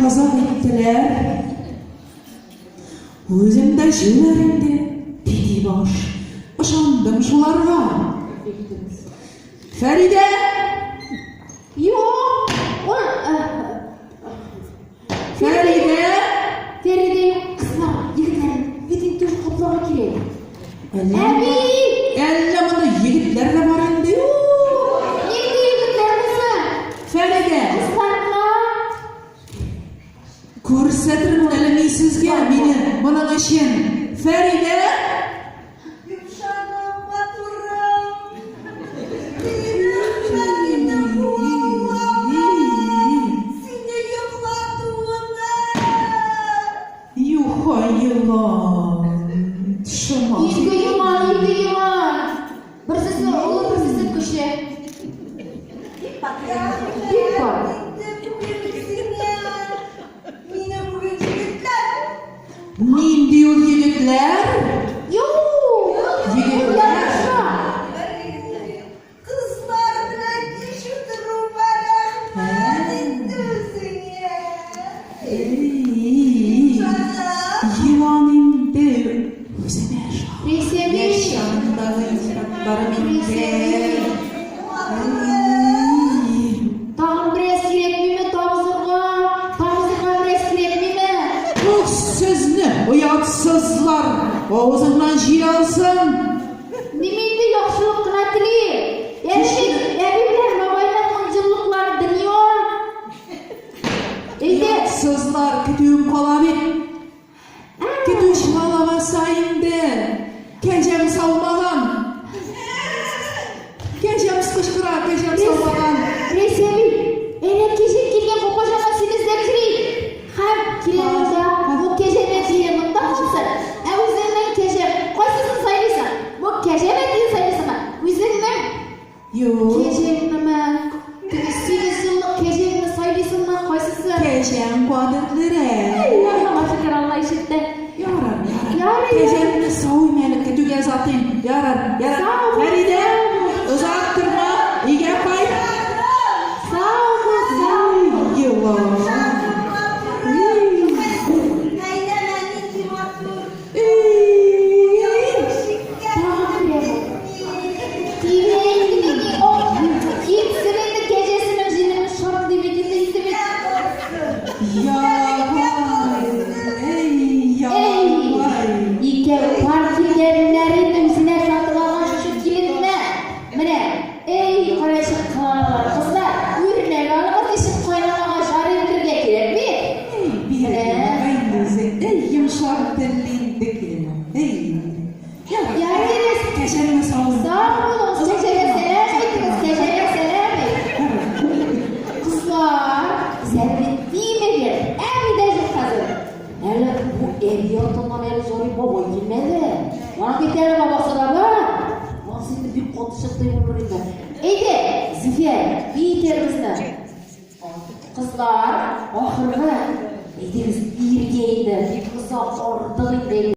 озак иттеләр. Үзем дә җүләр инде, тити баш. Ышандым шуларга. Фәридә! Юк, ул Фәридә! Фәридә юк, кызлар, егетләр, бит инде тоже капларга кирәк. Әби! Әллә монда егетләр дә бар инде. Юк, нинди егетләр булсын? Фәридә! Кызларга. Күрсәтермен әле мин сезгә мине моның өчен. Фәридә! Йомшагым, матурым. Рәхмәт инде бу Аллага. Сине йоклатуына. Юха елан. Шома. Ике елан, ике елан. Берсесе олы, берсесе кече. Бик пар. Мине бүген егетләр. Нинди ул егетләр? Юк! Егетләр. Кызлар белән кич утыруга рәхмәт инде үзеңә. Елан инде үземә ошап. Рәйсәби. Яшь чагымдагы яфракларым инде. Тагын бераз кирәкмиме тамызырга? Тамызырга бераз кирәкмиме? Ух, сезне, оятсызлар! Авызыңнан җил алсын! Мин инде яхшылык кына телим. Әби, әби белән бабайның меңҗыллыклары дөнья. Әйдә. Оятсызлар, көтүем кала бит. Көтү чыга лабаса инде. Кәҗәм саумаган. Кәҗәм кычкыра, кәҗәм саумаган. Рәйсә әби, әнә кәҗә килгән капка җанга сине эзләп йөри. Һәм килә монда, бу кәҗә бәтие монда калсын. Ә үзеңнең кәҗә, кайсысын сайлыйсың? Бу кәҗә бәтиен сайлыйсыңмы? Үзеңнең Юк. Кәҗәңнеме? Теге 8 еллык кәҗәңне сайлыйсыңмы? Кайсысы? Кәҗәң кадерлерәк. Аллаһыма шөкер, Алла ишетте. Ярар, ярар. Ярый. Кәҗәмне сауыйм әле, көтүгә озатыйм. Ярар, ярар. Сау бул, Фәридә, сау бул. озак торма, өйгә кайт. Сау бул, сау бул. Елан. Әйләнә нинди матур. Эй. Тагын килә бу. Килә инде, китсен инде кәҗәсенең җенен шарт дип инде инде бит. Ялакай. Эй, ялакай. Икәү пар килгәннәр инде үзенә сатып алган шушы киленне. Менә, эй, кая чыкканнар, кызлар, үрнәк алыгыз, ничек кайнанага жар итәргә кирәк бит. Эй, бирде инде үзе. Эй, йомшак телле инде киленем. Эй. Ярый. Кәҗәмне сауын. Сау булыгыз, кәҗәгә сәлам әйтегез, кәҗәгә сәлам әйт. Кызлар, зәбит тимегез, әби дә юк хәзер. Әле бу әби артыннан әле Зариф бабай килмәде. Аның бит әле бабасы да бар. Монысы инде бик каты чыкты булыр инде. Әйдә, Зөфәр, биетер безне. Кызлар, ахыргы, әйдәгез, биергә инде, бик озак ардык инде.